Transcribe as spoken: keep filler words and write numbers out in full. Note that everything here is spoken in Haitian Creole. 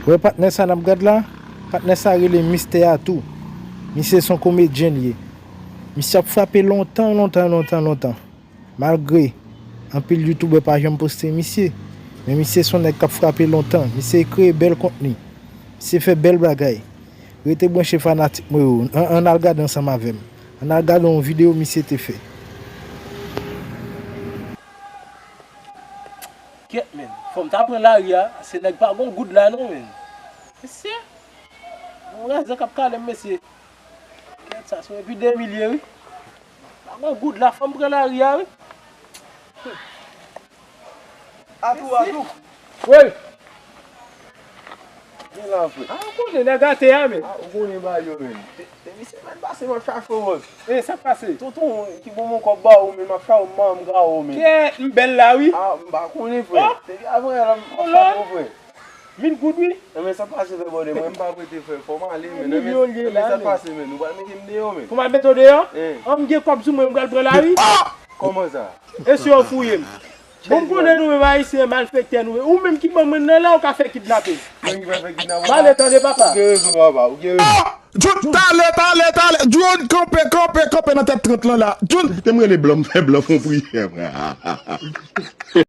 Wè patnè sa n ap gad la, patnè sa rele Mistè Atou. Misye se yon komedyen li ye. Misye ap frape lontan, lontan, lontan, lontan. Malgre anpil youtubè pa janm poste misye, men misye se yon nèg k ap frape lontan. Misye kreye bèl kontni. Misye fè bèl bagay. Rete branche fanatik mwen yo. Ann, ann al gade ansanm avè m. Ann al gade yon videyo misye te fè. Kèt, men. Fò m ta pran lari a. Se nèg pa gon goud la non, men. Mesye. Gon razè k ap kale m, mesye. Kèt, sa se yon epi de milye, wi. Pa gon goud la, fò m pran lari a, wi. Atou, Atou. Wi. Gen la, frè. A, ou konnen nèg ate a, men. A, ou konnen bagay yo, men. Te, te misye mèt pase m ap chache w. E, sa k pase? Tonton, ki bon mon kòb ba ou, men m ap chache w, m ka wè w, men. Kèt, m bèl la, wi. A, m pa konnen, frè. Oh! Depi avan yè la, m ap chache w, frè. Mil goud, wi. Enben, sa pase, frè, bòdè, mwen, m pa prete, frè. Fò m ale, men. Enben, sa pase, men. Nou pral mete m deyò, men. Pou m al mete w deyò? An, m gen kòb sou mwen, m pral pran lari. Kòman sa? E si yo fouye m? Bon, m konnen nou menm Ayisyen malfektè nou ye. Ou menm ki ban mwen nan la, ou ka fè kidnape. Mwen ki pral fè kidnape? M ale tande, papa. Ou gen rezon, papa. Ou gen rezon. John, talè, talè, talè. John, kanpe, kanpe, kanpe nan tèt trant lan la. John, te m rele blan, m fè blan fon priyè, frè.